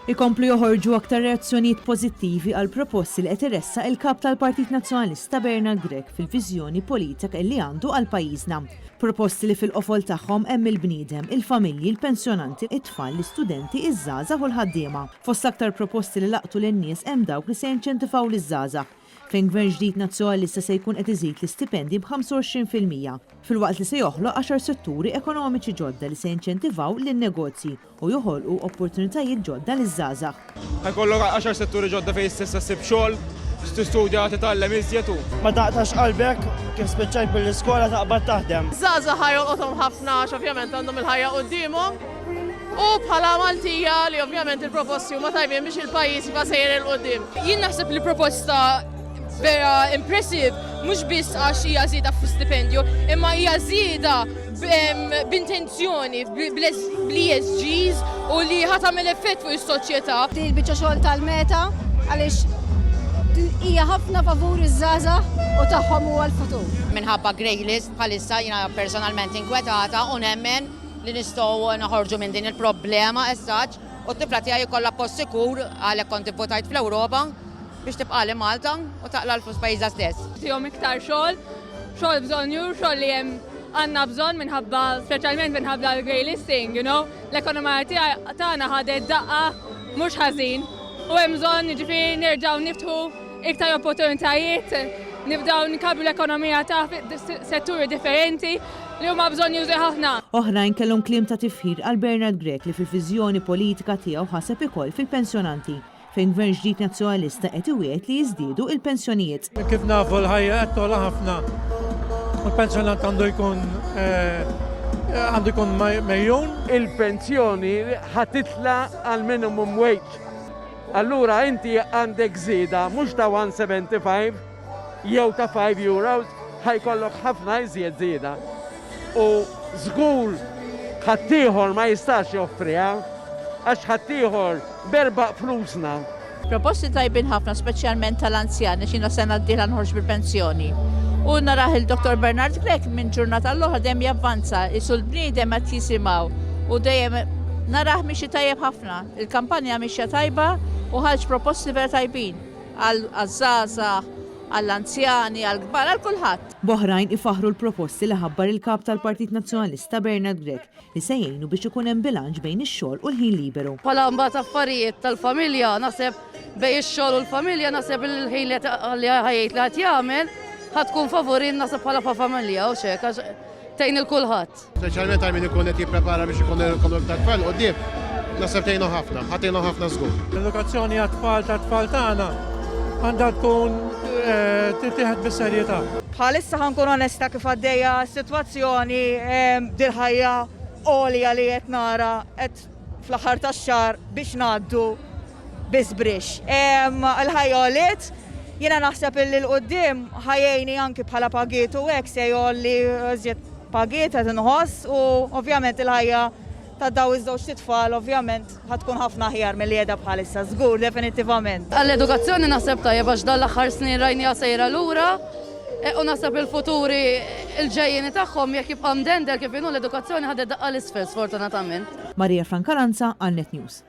Ikomplu joħorġu aktar reazzjonijiet pożittivi għall-proposti li qed iressaq il-Kap tal-Partit Nazzjonalista Bernard Grech fil-viżjoni politika li għandu għal pajjiżna. Proposti li fil-qofol tagħhom hemm il-bniedem, il-familji, il-pensjonanti, it-tfal, l-istudenti, iż-żgħażagħ u l-ħaddiema. Fost l-aktar proposti li laqtu lin-nies hemm dawk li se jinċentivaw liż-żgħażagħ, fejn Gvern ġdid Nazzjoalista se jkun qed iżid l-istipendji b'25%, filwaqt li se joħloq għaxar setturi ekonomiċi ġodda li se jinċentivaw lin-negozji u joħolqu opportunitajiet ġodda liż-żgħażagħ. Ħa jkollok għaxar setturi ġodda fejn tista' ssib xogħol, tistudja, titgħallem iżjed u. Ma taqtax qalbek, kif spiċċajt mill-iskola taqbad taħdem. Żgħażagħ ħa jolqothom ħafna għax ovvjament għandhom il-ħajja quddiemhom u bħala Maltija li ovvjament il-proposti huma tajbin biex il-pajjiż jibqa' sejjer 'il quddiem. Jien naħseb li proposta vera impressive mhux biss għax hija żieda fl-istipendju, imma hija żieda b'intenzjoni, bl-ESGs u li ħa tagħmel effett fuq is-soċjetà. Din il-biċċa xogħol tal-meta għaliex hija ħafna favur iż-żgħażagħ u tagħhom huwa l-futur. Minħabba grey list bħalissa jiena personalment inkwetata u nemmen li nistgħu noħorġu minn din il-problema as such u t-tifla tiegħi jkollha post sikur għalhekk kont ivvotajt fl-Ewropa biex tibqagħli Malta u taqla' l-flus pajjiżha stess. Tihom iktar xogħol, xogħol bżonnjuż, xogħol li hemm għandna bżonn minħabba speċjalment minħabba l-grey listing, you know, l-ekonomija tiegħi tagħna ħadet daqqa mhux ħażin u hemm bżonn jiġifieri nerġgħu niftħu iktar opportunitajiet, nibdew nkabbru l-ekonomija ta' setturi differenti li huma bżonnjużi ħafna. Oħrajn kellhom kliem ta' tifħir għal Bernard Grech li fil-viżjoni politika tiegħu ħaseb ukoll fil-pensjonanti, fejn Gvern ġdid Nazzjonalista qed iwiegħed li jiżdiedu il-pensjonijiet. Kif nafu l-ħajja qed togħla ħafna u l-pensjonant għandu jkun għandu jkun mgħejjun. Il-pensjoni ħa titla' għall-minimum wage. Allura inti għandek żieda mhux ta' 175 jew ta' 5 euros, ħa jkollok ħafna iżjed żieda. U żgur ħaddieħor ma jistax joffriha għax ħaddieħor berbaq flusna. Proposti tajbin ħafna speċjalment tal-anzjani għax jiena sena d-dieħla noħroġ bil-pensjoni. U narah il-Dottor Bernard Grech minn ġurnata għall-oħra dejjem javvanza, qisu l-bniedem qed jisimgħu u dejjem narah miexi tajjeb ħafna. Il-kampanja mixja tajba u ħareġ proposti vera tajbin għaż-żgħażagħ, għall-anzjani, għall-kbar, għal kulħadd. B'oħrajn ifaħħru l-proposti li ħabbar il-Kap tal-Partit Nazzjonalista Bernard Grech li se jgħinu biex ikun hemm bilanċ bejn ix-xogħol u l-ħin liberu. Bħala mbagħad affarijiet tal-familja naħseb bejn ix-xogħol u l-familja naħseb il-ħin li ħa jgħid li qed jagħmel ħa tkun favorin naħseb bħala familja u x'hekk għax tgħin il kulħadd. Speċjalment għal min ikun qed jipprepara biex ikun ikollu iktar tfal quddiem, naħseb tgħinu ħafna, ħa tgħinu ħafna żgur. L-edukazzjoni għat-tfal tat-tfal tagħna għandha tkun tittieħed bis-serjetà. Bħalissa ħa nkun onesta kif għaddejja s-sitwazzjoni dil-ħajja għolja li qed nara qed fl-aħħar tax-xahar biex ngħaddu bi żbrixx. Il-ħajja għoliet, jiena naħseb illi 'l quddiem ħa jgħinni anki bħala pagiet u hekk se jgħolli iżjed pagiet qed inħoss u ovvjament il-ħajja ta' daw iż-żewġt itfal ovvjament ħa tkun ħafna aħjar milli qiegħda bħalissa, żgur, definittivament. Għall-edukazzjoni naħseb tajjeb għax dan l-aħħar snin rajniha sejra lura u naħseb il-futuri il-ġejjieni tagħhom jekk jibqa' mdendel kif inhu l-edukazzjoni ħadet daqqa 'l isfel sfortunatament. Maria Francalanza għal Net News.